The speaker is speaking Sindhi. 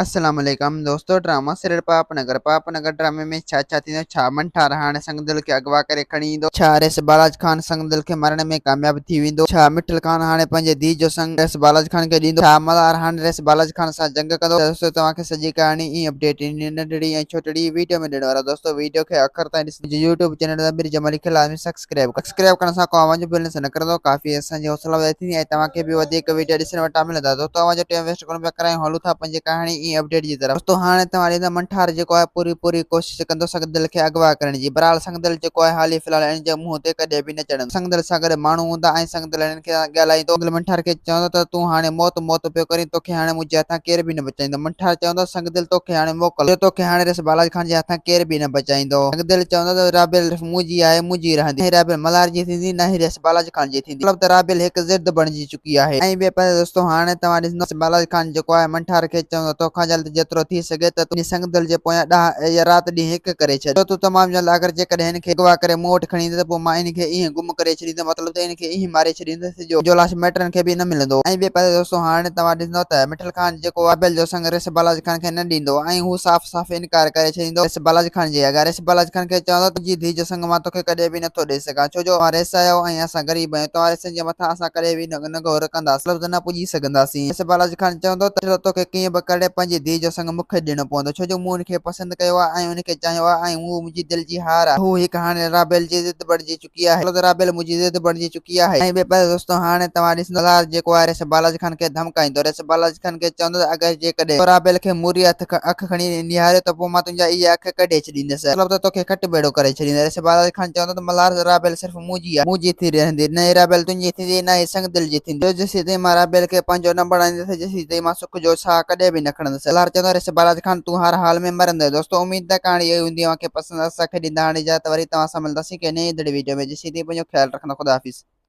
السلام عليڪم دوستو ڊرامو سرڙ پاپ نگر پاپ نگر ڊرامي ۾ ڇا ڇا ٿيندو ڇا منٺار هاڻي سنگدل کي اغوا ڪري کڻي ايندو ڇا ريس بالاج خان سنگدل کي مارڻ ۾ ڪامياب ٿي ويندو ڇا مٺل خان هاڻي پنهنجي ڌيء جو سڱ ريس بالاج خان کي ڏيندو ڇا ملهار هاڻي ريس بالاج خان سان جنگ ڪندو ته دوستو توهان کي سڄي ڪهاڻي ۽ اپڊيٽ هن ننڍڙي ۽ ڇوٽڙي ويڊيو ۾ ڏيڻ وارا دوستو ويڊيو کي آخر تائين ڏسي منهنجي يوٽيوب چينل ضمير جمالي کي لازمي سبسڪرائب سبسڪرائب ڪرڻ سان ڪو اوهان جو بيلنس نه ڪرندو ڪافي اسان جي حوصلا افزائي ٿيندي ۽ توهان کي به وڌيڪ ويڊيا ڏسڻ وٽان ملندا دوستو اوهان جو ٽيم ويسٽ ڪونه پيا ڪرايون هلون ٿا پنهنجي ڪهاڻي ۽ اپڊيٽ جي طرف دوستو هاڻي توهان ڏيندا منٺار جيڪو آهي پوري پوري ڪوشش ڪندو سنگدل کي اغوا ڪرڻ جي بهرحال سنگدل جيڪو آهي حالي في الحال هن جي منهن تي ڪڏهن به نه چڙهندو سنگدل سان گڏ ماڻهو هوندا ۽ سنگدل هنن کي ڳالهائيندو سنگدل منٺار کي چوندو ته تون هاڻي موت موت پيو ڪرين توکي هاڻي منهنجي هٿان ڪير به نه بچائيندو منٺار چوندو سنگدل توکي هاڻي موڪل جو توکي هاڻي رس بالاچ خان جي هٿان ڪير به نه بچائيندو سنگدل چوندو ته رابيل منهنجي آهي، منهنجي رهندي. نه هي رابيل ملهار جي ٿيندي، نه هي ريس بالاچ خان جي ٿيندي. مطلب ته رابيل هڪ ضد بڻجي چڪي آهي. ۽ ٻئي پاسي دوستو هاڻي توهان ڏسندو ته بالاچ خان جيڪو آهي منٺار کي چوندو توکان جلد جيترو ٿي سگهي ته تون سنگدل جي پويان ڏاهه يا رات ڏينهن هڪ ڪري ڇڏ. ڇو تون تمام جلد اگر جيڪڏهن هن کي اغوا ڪري مون وٽ کڻي ايندين ته پوء مان ان کي ائين گم ڪري ڇڏيندس مطلب ته ان کي ائين ماري ڇڏيندس جو لاش مائٽن کي به نه ملندو. ۽ ٻئي پاسي دوستو هاڻي توهان ڏسندو ته مٺل خان جيڪو رابيل جو سڱ ريس بالاچ خان کي نه ڏيندو ۽ هو صاف صاف انڪار ڪري ڇڏيندو ريس بالاچ خان جي اڳيان. ريس بالاچ خان کي چوندو ته تنهنجي ڌيء جو سڱ مان توکي ڪڏهن به نٿو ڏئي سگهان ڇو جو اوهان ريس آهيو ۽ اسان غريب آهيون توهان ريسن جي مٿان اسان ڪڏهن به نه گهور ڪنداسين مطلب ته نه پڄي سگهنداسين. ريس بالاچ خان چوندو ته توکي ڪيئن به ڪري پنهنجي ڌيء جو سڱ مون کي ڏيڻو پوندو ڇو جو مون ان کي پسند ڪيو آهي ۽ ان کي چاهيو آهي ۽ هوء منهنجي دل جي هار آهي. هوء هڪ هاڻي رابيل جي ضد بڻجي چڪي آهي. مطلب ته رابيل منهنجي ضد بڻجي چڪي آهي. ۽ ٻئي پاسي دوستو هاڻي توهان ڏسندو ملهار جيڪو آهي ريس بالاچ خان کي ڌمڪائيندو ريس بالاچ خان کي چوندو ته اگر جيڪڏهن تو رابيل کي موري هٿ اک کڻي نهاريو ته پوء مان تنهنجا اهي اک ڪڍي ڇڏيندس مطلب ته توکي کٽ ٻيڙو ڪري ڇڏيندس ريس بالاچ خان چوندو ته ملهار رابيل صرف منهنجي آهي منهنجي ٿي رهندي نه هي رابيل تنهنجي ٿيندي نه هي سنگدل جي ٿيندي جو جيسيتائين مان رابيل کي پنهنجو نه بڻائيندس جيسيتائين مان سک جو ساهه ڪڏهن به نه کڻندس ملهار چوندو ريس بالاچ خان تون هر حال ۾ مرندين دوستو اميد ته ڪهاڻي اهي هوندي اوهان کي پسند اسان کي ڏيندا هاڻي اجازت وري توهان سان ملنداسين ڪنهن نئين ايندڙ ويڊيو ۾ جيسين تائين پنهنجو خيال رکندا خدا حافظ.